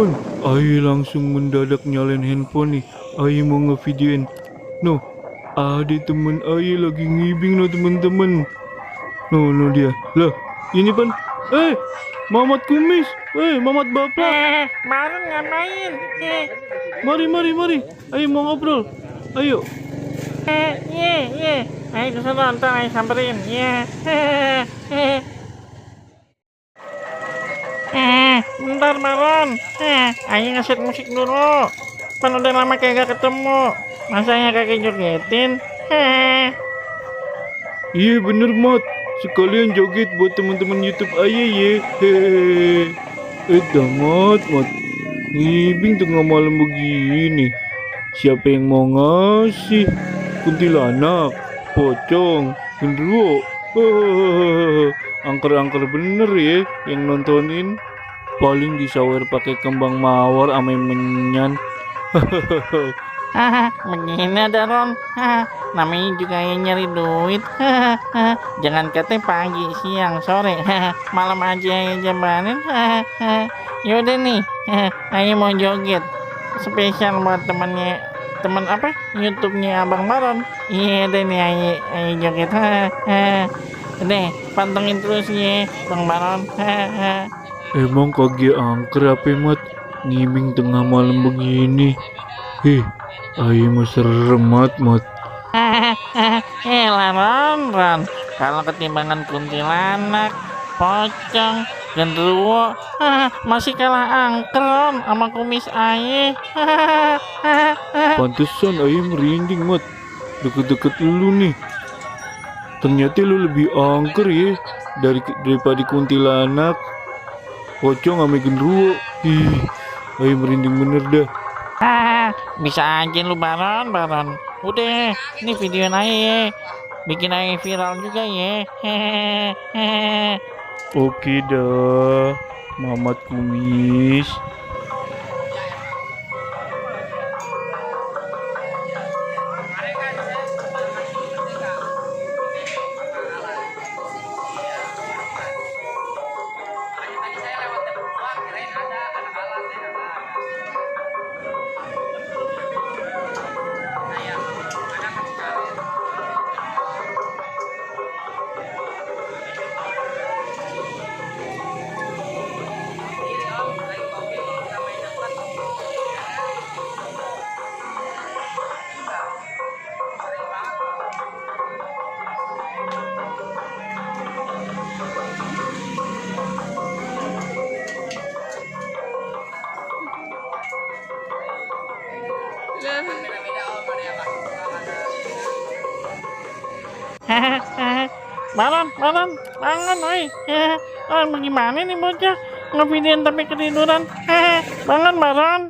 Pantesan, Ayo langsung mendadak nyalain handphone nih. Ayo mau ngevideoin. No, ada temen Ayo lagi ngibing no temen-temen. No dia. Lah, ini pan. Mamat Kumis. Mamat Bapak. Baru ngapain? Mari. Ayo mau ngobrol. Ayo. Iya. Ayo kesana ntar ayo samperin. Iya. Bentar Baron. Ayo ngeset musik dulu. Kan udah lama kayak gak ketemu. Masanya kakek jogetin. Iya bener Mat. Sekalian joget buat teman-teman YouTube Ayo ye. Hehehe. Mat. Ngibing tengah malam begini. Siapa yang mau ngasih? Kuntilanak, pocong, genderuwo. Angker-angker bener ya yang nontonin. Paling disawer pakai kembang mawar ame menyan. Begini ada Ron. Namanya juga yang nyari duit. Jangan kata pagi, siang, sore, malam aja yang jabanin. Yaudah nih, ayo mau joget spesial buat teman apa? YouTube-nya Abang Baron. Iya deh nih, ayo joget. Deh, pantengin terus ya Bang Baron. Emang kagak angker apa Mat? Ngibing tengah malam begini. Ayo mah serem Mat. Ron. Kalau ketimbangan kuntilanak, pocong, genderuwo, masih kalah angker Ron sama kumis aye. Pantesan Ayo merinding Mat. Deket-deket lu nih. Ternyata lu lebih angker ya daripada kuntilanak, pocong sama genderuwo. Ayo merinding bener dah. Bisa aja lu Baron. Udah, ini videoin aja ya. Bikin aja viral juga ya. Oke dah, Mamat Kumis. Baron, bangun, oi. Bagaimana nih bocah? Ngevideoin tapi ketiduran. Bangun, Baron.